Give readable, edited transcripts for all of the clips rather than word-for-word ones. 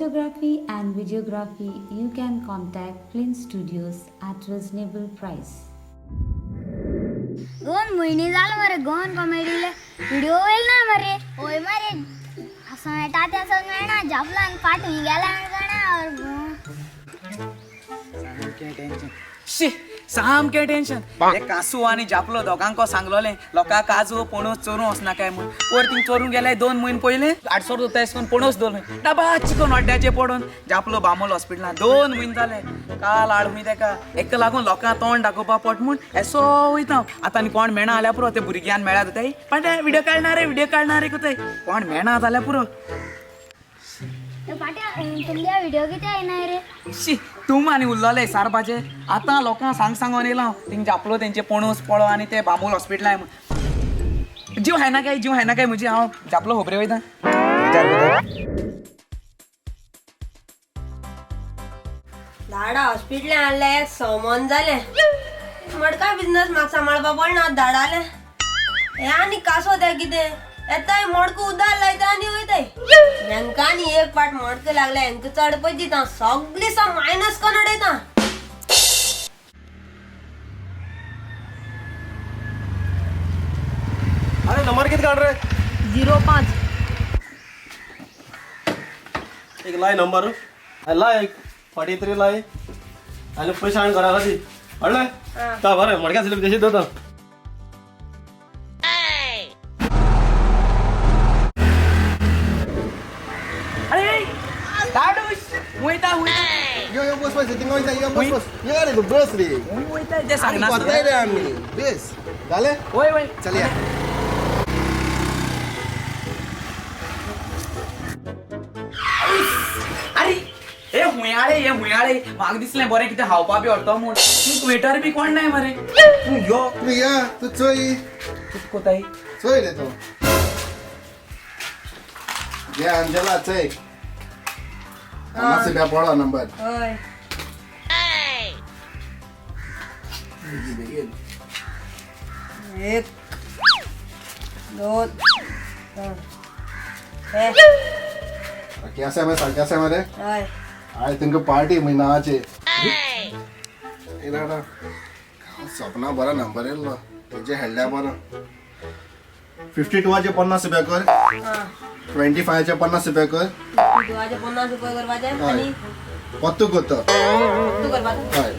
photography and videography, you can contact Flint Studios at reasonable price. दोन म्हयने जाले मरे गोवन कॉमेडीले व्हिडिओ येयल ना मरे. होय मरे, असं मेळटा तें सगळें मेळना. जापलान फाट खंय गेला जाणा. सामकें टेन्शन, शी, सामकें टेन्शन. हे कासू आनी जापलो दोगांको सांगलोलें लोकां काजू पणस चोरून वचनाकाय म्हूण. पोर थिंग चोरून गेले 2 म्हयने पयले आडसर दोता करून पणस दवरले डबा चिकन अड्ड्याचे पडून. जापलो बामोल हॉस्पिटलान 2 म्हयने जाले. काल हाड खूंय तेका. एका लागून लोकां तोंड दाखोवपा पोट म्हूण येसो वयता. आतां आनी कोण मेळना जाल्यार पुरो. ते भुरग्यान मेळ्ळ्या जाताय पाटे व्हिडिओ काडना रे, व्हिडिओ काडना रे कोताय. कोण मेळना जाल्यार पुरो. फाट्या तुमगे व्हिडिओ कितें येयना रे? शी, तूं आनी उरलोले सारपाचे. आतां लोकांक सांग सांगोन येयला हांव थिंग जापलो तेंचे पणस पळो आनी ते बांबोल हॉस्पिटलाय म्हूण. जीव हायना काय, जीव हायना काय म्हजी. हांव जापलो खबरे वयता, विचार करता. धाडा हॉस्पिटलान हाडलें, समन जालें. मडका बिझनस म्हाका सांबाळपा पडना धाडालें. हें आनी कासो तें कितें येताय, मडको उदार लायता आनी वयताय. हेंकां एक पाट मडको लागले, हेंकां चड पयशे दिता, सगळी सा मायनस करून उडयता. अरे, नंबर किती काढ रे? 05. एक लाय नंबर लाय, एक 43 लाय आनी पयशे हाडून घरा दी. हाडले का? बरें, मडक्या स्लिप तशी दवरता. अरे दाडूस, वयता वयता. यो यो, बस बस, थिंगा वयता. यो, बस बस, यो रे, तूं बस रे. खंय वयता तें सांगना. कोताय रे आमी, बेस जालें. वय वय. चलया. अरे हे हुंयाळे, हे हुंयाळे, म्हाका दिसलें बरें कितें खावपा बी व्हरतो म्हूण. तूं वेटर बी कोण नाय मरे. तूं यो. तूं या, तूं चोय. कितें कोताय? चोय रे तूं. घे अंजला, चोय, 50 रुपया पडो नंबर. हय. बेगीन. एक, दोन, तीन, हे. सारकें आसा मरे? सारकें आसा मरे? हय. आयज तुमकां पार्टी म्हजी नांवाची. सपना बरो नंबर येयल्लो, तेजे हेडल्या बरो. 52आचे 50 रुपया कर. 25आचे 50 रुपया कर. तुवाचे 50 रुपये करपाचे आनी पत्तू करता. तूं करपाचो. हय,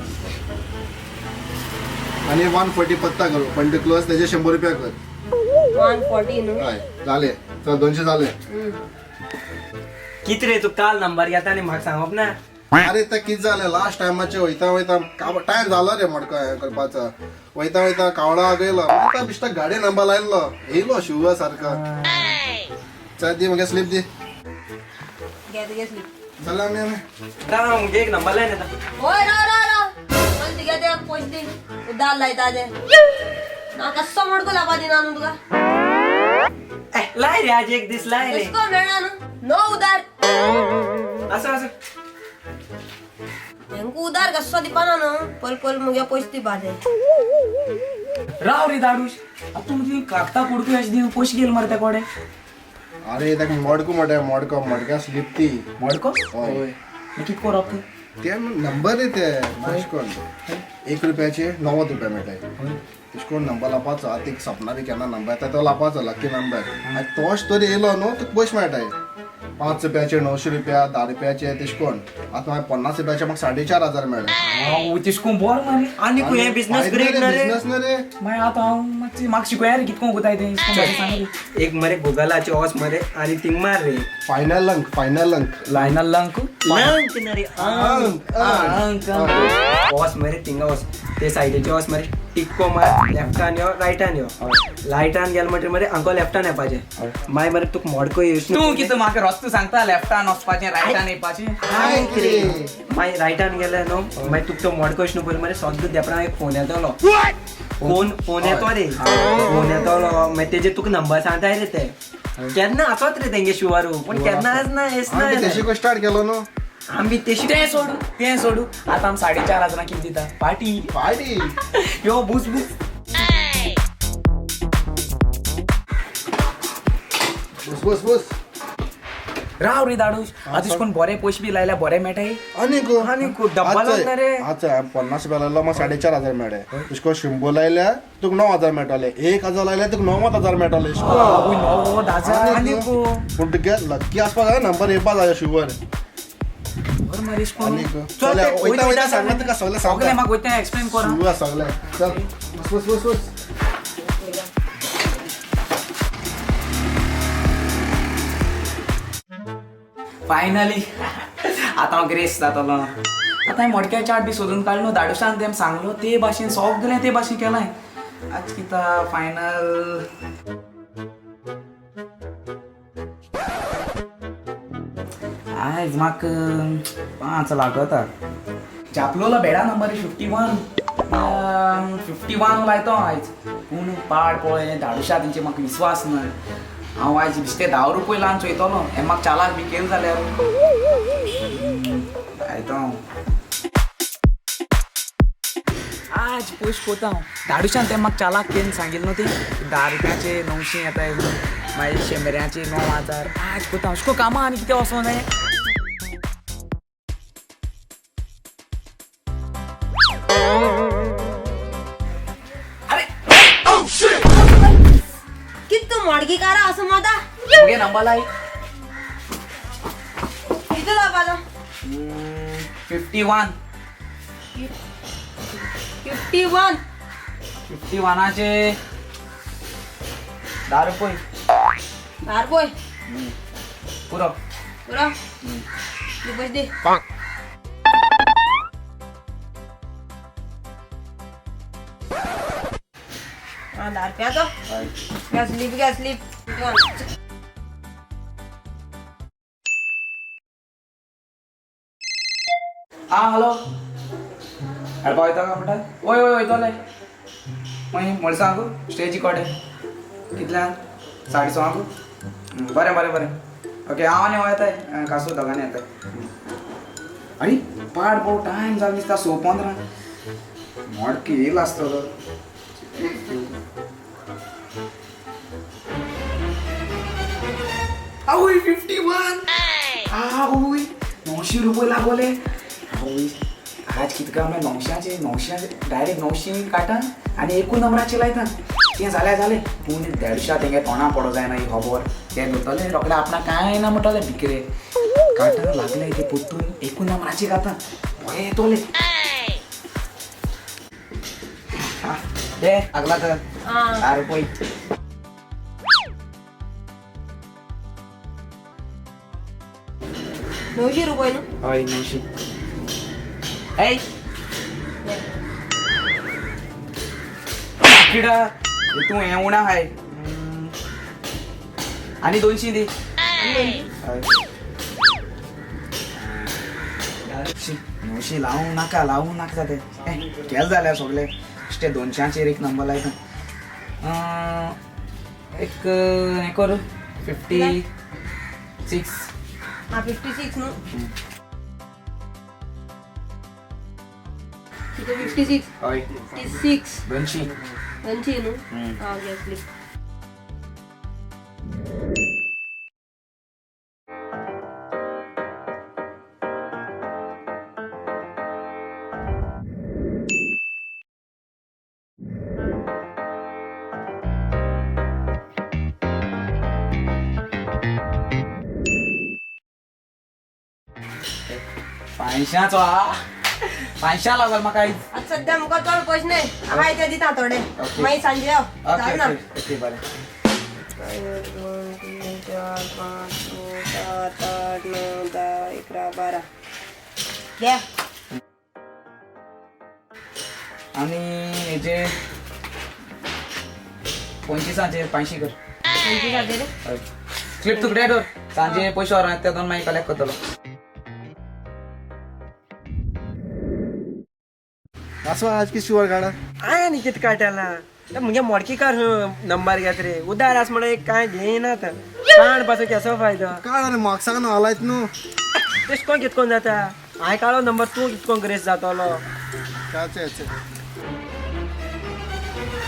आनी 140 पत्ता कर पण ते क्लोज, तेजे 100 रुपया कर. 140 न्हू? हय, जाले. चल, 200 जाले. कित रे, तूं काल नंबर घेता आनी म्हाका सांगप ना? अरे, ते कित जालें, लास्ट टायमाचे वयता वयता टायम जालो रे मडको हें करपाचो. वयता वयता कावळा गेलो, वयता बिश्टा गाडी नंबर लायल्लो, येयलो शिव सारको. चल, दी म्हाका स्लीप दी. घे तुगे स्लीप. चल, आमी आमी. राव, मुगे एक नंबर लायन येता. होय, राव राव राव. मला तुगे ते पयशे दी, उदार लायता ते. ना कसो मडको लावपा दिना न्हू तुका. ए, लाय रे, आज एक दीस लाय रे. कशें करून मेळना न्हू, नो उदार. असो असो. हेंका उदार कसो दिवपा ना न्हू. पयल पयल मुगे पयशे दिवपाचे. राव रे दाडूश, आतां तुमची कागदां कुडक्यो अशें दिवन पयशे गेले मरे त्या कोडे. अरे, ताका मडको मोठे मडको, मडक्या स्लीप ती. मडको? हय. कित करप तूं? ते नंबर रे ते मातशें करून 1 रुपयाचे 90 रुपया मेळटाय. तशें करून नंबर लावपाचो. आतां एक सपना बी केन्ना नंबर येता तो लावपाचो, लकी नंबर. आनी तोच तर येयलो न्हू, तुका पयशे मेळटाय. 5 रुपयाचे 900 रुपया, 10 रुपयाचे तशें करून. आतां मागीर 50 रुपयाचे म्हाका 4500 मेळ्ळे. हांव तशें करून बरो मरे. आनी खंय बिझनस ग्रेट ना रे. बिझनस न्हू रे. मागीर आतां हांव मातशें म्हाका शिकया रे, कित करून कोताय तें सांग रे. एक मरे गुगलाचे वच मरे आनी थिंग मार रे. फायनल अंक, फायनल अंक. लायनल अंक. अंक ना रे, अंक. अंक. अंक. वच मरे थिंगा, वच ते सायडीचे वच मरे, टिक्को मार, लेफ्टान यो, रायटान यो. लायटान गेल म्हणटकीर मरे अंको लेफ्टान येवपाचें. मागीर मरे तुका मडको येवच. तूं कितें म्हाका रस्तो सांगता, लेफ्टान वचपाचें, रायटान येवपाचें? आयक रे. मागीर रायटान गेले न्हू, मागीर तुका तो मडको येवच न्हू. पयलीं मरे सद्दां देपणां एक फोन येतलो, फोन फोन येतो रे, फोन येतलो. मागीर तेजे तुका नंबर सांगताय रे ते. केन्ना आसत रे तेंगे शिवारू, पूण केन्ना आसना, येसना. आमी तेशी स्टार्ट केलो न्हू. आमी तेशी. तें सोडू, तें सोडू. आतां आमी 4500 कितें दिता पार्टी? पार्टी. यो, बुस बुस. बस बस बस. राव रे दाडूश, आतां कोण बरे पयशे बी लायल्या बरे मेळटाय. आनी आनी डब्बा लागना रे. आतां 50 रुपया लायलो म्हाका 4500 मेळ्ळे. तशें करून 100 लायल्यार तुका 9000 मेळटले, 1000 लायल्यार तुका 90,000 मेळटले. 90,000. आनी पूण तुगे लक्की आसपा जाय, नंबर येवपा जाय शुवर. बरं मरे आनी वयता वयता सांगला तुका सगळें सगळें सांगता. म्हाका वयता एक्सप्लेन कर. शुवर सगळें. चल बस बस बस बस. फायनली आतां हांव ग्रेस जातलो. आतां हांवें मडक्या चाट बी सोदून काडलो, दाडूशान तेम सांगलो ते भाशेन सगळें ते भाशेन केलां. आज कितें फायनल आयज म्हाका 5 लागता. जापलोलो बेडा नंबर 51 51 लायतो आयज. पूण पाड पळय धाडुशा तेंचे म्हाका विस्वास ना. हांव आयज बेश्टे 10 रुपये लावन चोयतलो, हें म्हाका चालाक बी केलें जाल्यार लायतो हांव आज पयशे कोता. हांव धाडुशान तें म्हाका चालाक केन्न सांगिल्लें न्हू, ती 10 रुपयाचे 900 येताय, मागीर 100 9000. आज कोता हांव अशें कामां आनी कितें वचों जाय. कित तूं मडकी कारा असो मोता. मुगे नंबर लाय. कितू लावपाचो? 51. 51. 51 10 रुपये. 10 रुपये पुरो. पुरो. दी पयशे दी. हा 10 रुपयाचो. घ्या स्लीप, घ्या स्लीप. आं हॅलो, हाडपा वयता काय म्हणटा? वय वय वयतोले. मागीर मडसांक स्टेजी कोडे कितल्यांक? 6:30. बरें बरें बरें ओके. हांव आनी वयताय कासू दोगांनी येताय. आरे पाड पो टायम जालो दिसता, 6:15. मोडकी येयला आसतलो. आवय 51. आवय 900 रुपये लागोले. आवय आज कितें काय म्हणल्यार 900 900 डायरेक्ट 900 काडटा आनी एकूच नंबराचेर लायता. तें जाल्यार जालें, पूण देडशा तेंगे तोंडा पडो जायना ही खबर. ते धरतले रोखडे आपणाक कांय ना म्हणटले. भिकरे काडटा लागले ते परतून एकूच नंबराचेर खाता बरें येतोले. ते लागला तर 10 रुपये. 900 रुपये न्हू? हय 900. ऐ किडा तूं हें उणा खाय आनी 200 दी. 900 लावूं नाका, लावूं नाका तें. केलें जाल्यार सगळें बेश्टे 200 एक नंबर लायता. एक हें कर 56. हा 56 न्हू? कितें 56? हय 56. 200. 200 न्हू? हा घे स्लीप. पांयशाचो 500 लागल म्हाका आयज. आतां सद्या म्हाका चड पयशे न्हय, हाय ते दिता थोडे, मागीर सांजे यो. ओके ना. ओके बरें. 1 2 3 4 5 6 7 8 9 10 11 12. घे. आनी हेजे 25 500 कर. 25 हय स्लिप तुकडे दवर, सांजे पयशे व्हरोन येता तेन्ना मागीर कलेक्ट करतलो. असो आज की शुवर काडा. हांवें आनी कितें काडटाला मुगे मोडकीकार नंबर घेत रे. उदार आस म्हणून कांय घेयना आतां. काण पासून केसो फायदो? काड आनी म्हाका सांग न्हू हालायत न्हू. तेश कोण कितकोन जाता? हांवें काडलो नंबर, तूं कितकोन ग्रेस जातलो? काचे.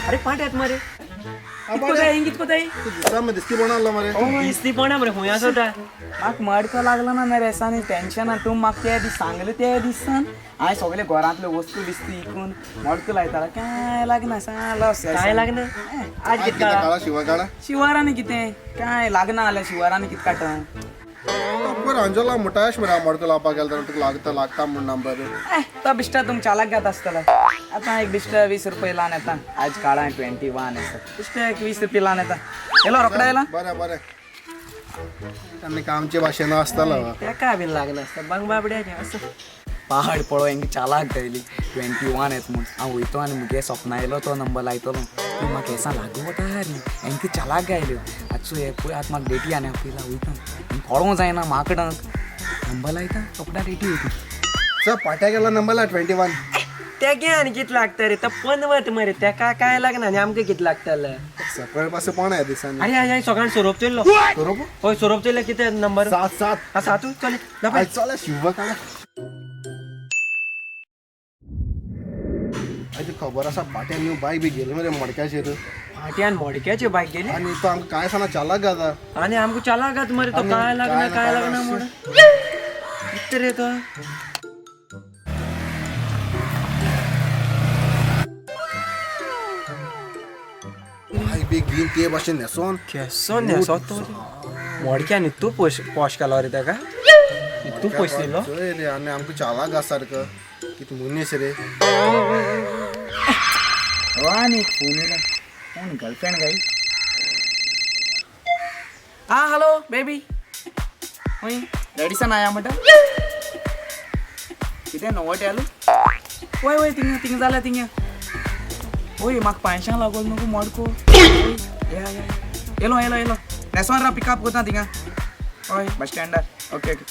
अरे पांट येत मरे. कितको जाय कितको जाय दिसा दिसती पण आसलो मरे दिसती पण मरे खंय आसता म्हाका मडको लागलो ना रेसानी टेन्शन तूं म्हाका ते दीस सांगले ते दिसान हांवें सगळे घरांतल्यो वस्तू बिस्तू इकून मडको लायतालो कांय लागना लॉस काय लागना आज कितें काळा शिवा काळा शिवारांनी कितें कांय लागना जाल्यार शिवारांनी कितें काडटा पयर अंजला मुटाश मरे हांव मडको लावपाक गेलो तर तुका लागता लागता म्हूण नंबर. तो बिश्टा तुम चालक घेता आसतलो. आतां एक बिश्टा 20 रुपये लावन येता. आज काळा 21 आसा. बिश्टा एक 20 रुपये लावन येता. येलो रोकडा येला. बरें बरें आनी आमचे भाशेन आसतालो तेका बीन लागनासता बांग बाबड्याचें असो पहाड पळो हेंका चालाक गायली 21 येत म्हूण हांव वयतो आनी मुगे सपना येयलो तो नंबर लायतलो. पूण म्हाका हेसा लागू वता रे हेंका चालाक गायल्यो. आतां हे पळय आतां म्हाका डेटी आनी हांव पयला वयता कळोंक जायना माकडांक नंबर लायता रोकडा डेटी वयता. चल पाट्या गेलो नंबर लाय 21. तेगे आनी कितें लागता रे तो पनवत मरे तेका काय लागना आनी आमकां कितें लागतलें. सकाळ पासून पण आहे दिसांनी. अरे अरे सगळ्यान सोरोप चोयलो. सोरोप? हय सोरोप चोयलो. कितें नंबर? 7 7. सातू चल चल शिव काळा. आयज खबर आसा पाट्यान न्यू बायक बी गेली मरे मडक्याचेर. फाट्यान मडक्याचे बायक गेली आनी तो आमकां काय सांगना चालाक जाता. आनी आमकां चालाक जाता मरे तो काय लागना काय लागना म्हूण कितें रे तो. बायक बी घेवन ते भाशेन न्हेसोन केसो न्हेसो तो मडक्यान तूं पोश पोश केलो रे तेका तूं पयशे दिलो चोय रे. आनी आमकां चालाक आसा सारको कितें मनीस रे. आनी फोन येयलो. कोण गर्लफ्रेंड गाय? आं हॅलो बेबी खंय रेडिसन आया म्हणटा कितें नवट आलो? वय वय थिंगा थिंगा जाल्या थिंगा. वय म्हाका पांयशां लागोल न्हू मडको. या या येलो येलो येलो नेसोन राव पिकअप करता थिंगा. हय बस स्टँडार. Okay okay.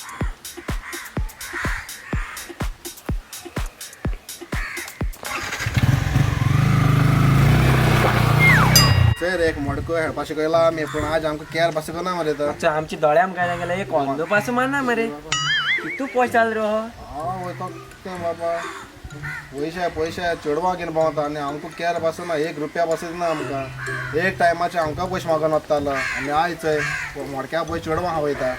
चल एक मडको हेडपा शिकयला आमी पूण आज आमकां केअर पासून करना मरे तो. आमच्या दोळ्या आमकां गेले एक अंदो पासून मारना मरे. कितू पयशे जाल रे हो. हांव वयतो कितें बाबा पयशे पयशे चेडवां घेवन भोंवता आनी आमकां केअर पासून ना. 1 रुपया पासून ना आमकां. एक टायमाचे आमकां पयशे मागून वतालो आनी आयज चोय मडक्या पयशे चेडवां खा वयता.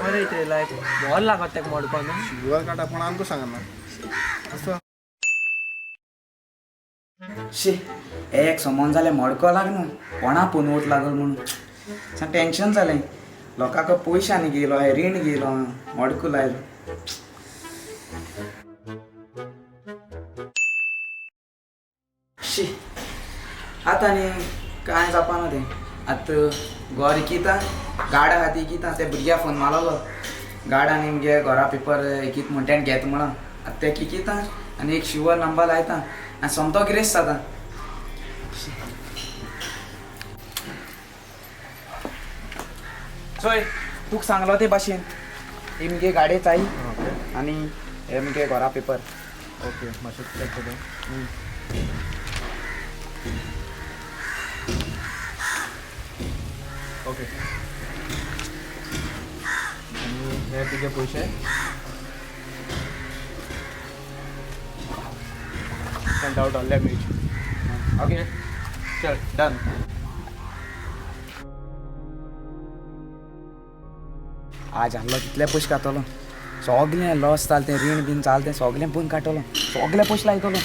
बरें इतलें लायफ बरो लागत तेका मडको न्हू. शिवर काडटा पूण आमकां सांगना असो. शी एक समोन जालें मडको लागना कोणा पनवत लागल म्हणून सामकें टेन्शन जालें. लोकांक पयशे आनी गेलो हांवें रीण गेलो मडको लायलो. शी आतां आनी कांय जावपाना तें. आतां घर इकिता गाडा खातीर इकिता. ते भुरग्या फोन मारलो गाडा आनी मगे घरा पेपर इकीत म्हण तेणें घेत म्हणून आतां ते इकिता आनी एक शिवर नंबर लायता आनी सोमतो गिरेस्त जाता. चोय तुका सांगलो ते भाशेन ही मुगे गाडये चाई आनी हे मुगे घरा पेपर. ओके मातशें चॅक करता. ओके आनी हे तुजे पयशे send out all damage. Okay चल डन. आज आहलो तितले पयशे कातलो. सगळें लॉस जालें तें रीण बीन जालें तें सगळें बंद काडटलो. सगळे पयशे लायतलो.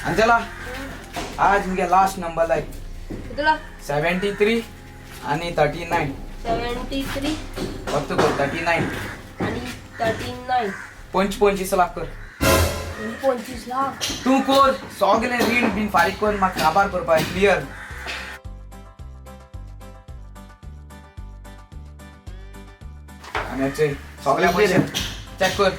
अंजला आज मुगे लास्ट नंबर लाय. कितलो? 73 आनी 39. 73 फक्त कर 39 आनी 39. 25 लाख कर. 25 लाख तूं कर सगळें रीण बीन फारीक कर म्हाका काबार करपाक क्लियर. आनी चोय सगळे पयशे चॅक कर.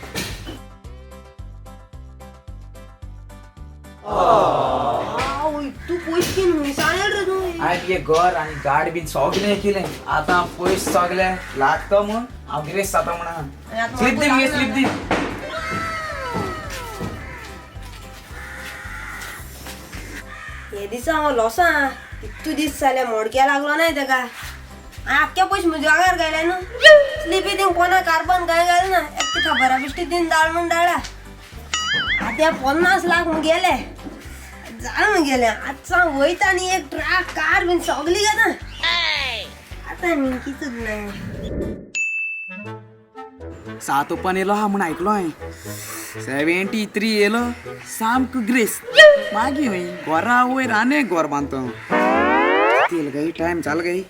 तूं पयशे घेवन खंय सांगेल रे तूं? हांवें तुगे घर आनी गाड बीन सगळें केलें. आतां पयशे सगळे लागता म्हूण हांव गिरेस्त जाता म्हणून. स्लीप दी मगे स्लीप दी. हे दिसा हांव लॉसां कितू दीस जाले मोडक्या लागलो ना तेका. आनी आख्खे पयशे म्हज्या आंगार घायले न्हू. स्लिपी दिवंक कोणा कार्बन कांय घाल ना. एक खबरा बिश्टी दिन दाळ म्हूण दाळा. आतां 50 लाख गेले. जालें गेलें आतां वयता न्ही एक ट्रक कार बीन सगळी घेता आतां न्ही कितूच ना. 7 ओपन येयलो आहा म्हूण आयकलो हांवें. 73 येयलो सामको ग्रेस. मागीर वय घरा वयर आनी एक घर बांदता हांव. कितें गाई टायम जालो गाई.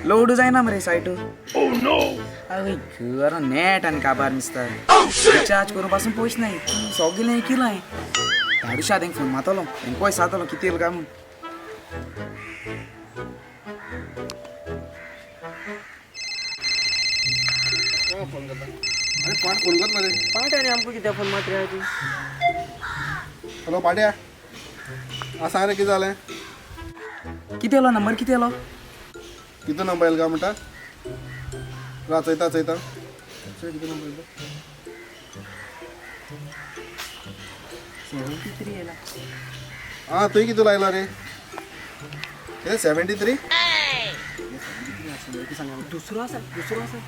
लोड जायना मरे सायटू. आवय घर नेट आनी काबार दिसता. रिचार्ज करूं पासून पयशे नाय. सगळें केलां हांवें. धाडुशा तेंका फोन मारतलो तेंका पयशे जातलो कितें येयलो काय म्हूण. अरे पाट फोन कर मरे. पाट आनी आमकां कित्याक फोन मात रे तूं? हॅलो पाट्या, आं सांग रे कितें जालें? कितें येयलो नंबर कितें येयलो? कितें नंबर येयलो काय म्हणटा? राव चोयता चोयता. चोय कितें नंबर येयलो. 73 येयला. आं तुवें कितें लायला रे? कितें 73? दुसरो आसा दुसरो आसा.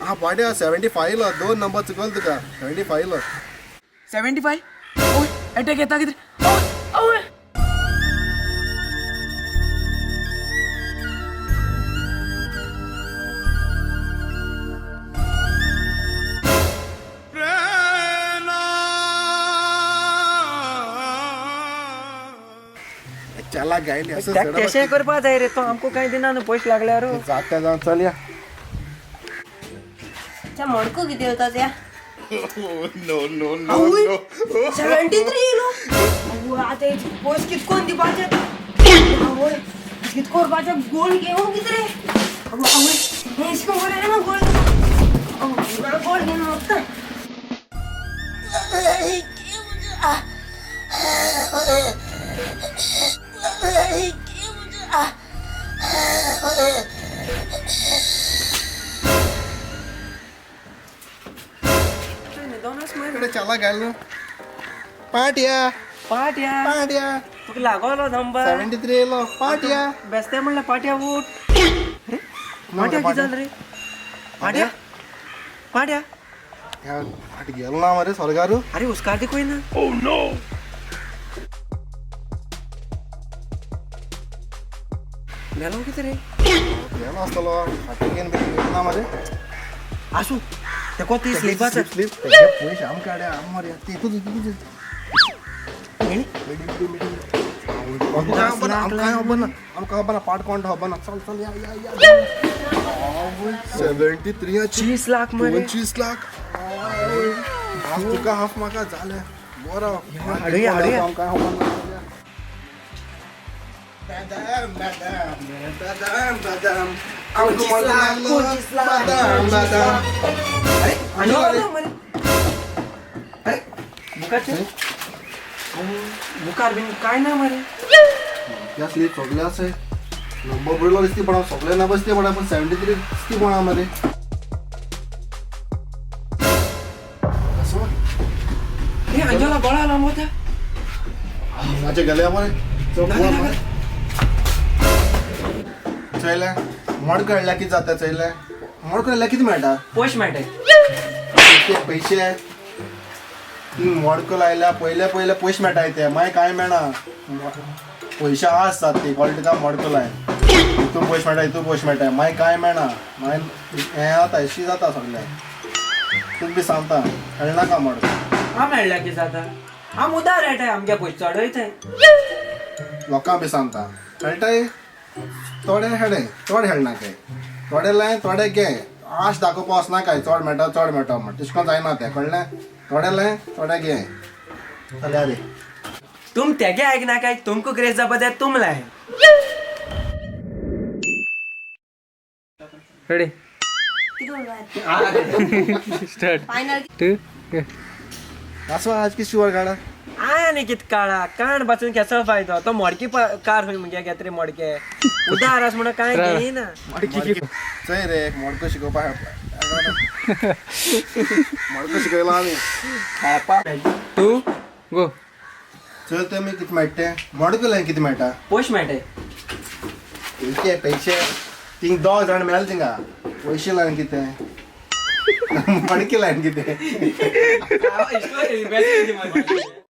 आं पाट्या 75 येयलो. 2 नंबर चुकलो तुका. 75 येयलो. 75? ओय एटॅक येता कितें? ओय ओय चला गायली असं तेशें करपा जाय रे तो आमकां कांय दिना न्हू पयशे लागल्यार. जाता जावन चल या. अच्छा मडको कितें येता त्या? नो नो नो 73 येयलो. आतां पयशे कित कोन्न दिवपाचे? आवय कित करपाचें? गोल्ड घेवं कितें रे? आवय हें अशें करून बरें ना गोल्ड. गोल्ड घेवन वता. चला गेलो पाट्या पाट्या पाट्या तुका लागलो नंबर 73 येयलो पाट्या. बेस्ते म्हणल्यार पाट्या उठ. अरे पाट्या कितें जालें रे? पाट्या पाट्या पाट गेलो ना मरे स्वर्गारू. अरे हुस्कार दी ना. मेलो कितें रे? गेलो आसतलो फाटी घेवन बी ना मरे. आसूं तेको ती स्लीप आसा. स्लीप पयशे आमकां हाड्या आम मरे तितूच तितूच. आमकां खबर ना आमकां खबर ना पाट कोण खबर ना. चल चल या या या. 73 25 लाख मरे. 25 लाख. हाफ तुका हाफ म्हाका जालें बरो. हाडुया हाडुया. आमकां खबर ना. बदाम बदाम बदाम बदाम आमकां लागलो बदाम बदाम. अरे मरे. अरे बुकाचे बुकार बीन काय ना मरे. त्या स्लीप सगळे आसा. नंबर बरोबर दिसती पण सगळे ना बसते पण पण 73 दिसती पण मरे. हे अंजला गोळा लांब होता. माझ्या गेल्या मरे. चोयलें मोड काडल्या कितें जाता? चोयलें मोड काडल्या कितें मेळटा? पयशे मेळटाय. पयशे मोडको लायल्या पयले पयले पयशे मेळटाय ते मागीर कांय मेळना. पयशे आसतात ते कळटा तुका? मोडको लाय हितून पयशे मेळटा हितून पयशे मेळटा मागीर कांय मेळना. मागीर हें जाता अशी जाता सगळें. तुका बी सांगता खेळनाका मोडको. आम मेळ्ळ्या कितें जाता? आम उदार येताय आमगे पयशे चडयताय. लोकां बी सांगता खेळटाय थोडे खेळे चड खेळनाकाय. थोडे लाय थोडे घे. आश दाखोवपा वचनाकाय चड मेळटा चड मेळटा म्हण तशें करून जायना तें कळ्ळें? थोडे लाय थोडे घे. चल रे तुम तेगे आयकना काय? तुमकां ग्रेस जावपा जाय तुम लाय. रेडी फायनल टू असो आज की शुअर काडा. आनी कित काळा काण बाचून केसो फायदो? तो मोडकी कार खंय मुगे घेत रे मोडके. उदार आस म्हणून कांय घेयना. चोय रे मोडको शिकोवपा मोडको शिकयला आमी. To go. चल ते मी कितें मेळटा तें मोडको लाय कितें मेळटा? पयशे मेळटाय. पयशे पयशे थिंग 2 जाण मेळ्ळे थिंगा पयशे लावन कितें? मडकी लायन कितें स्टोरी.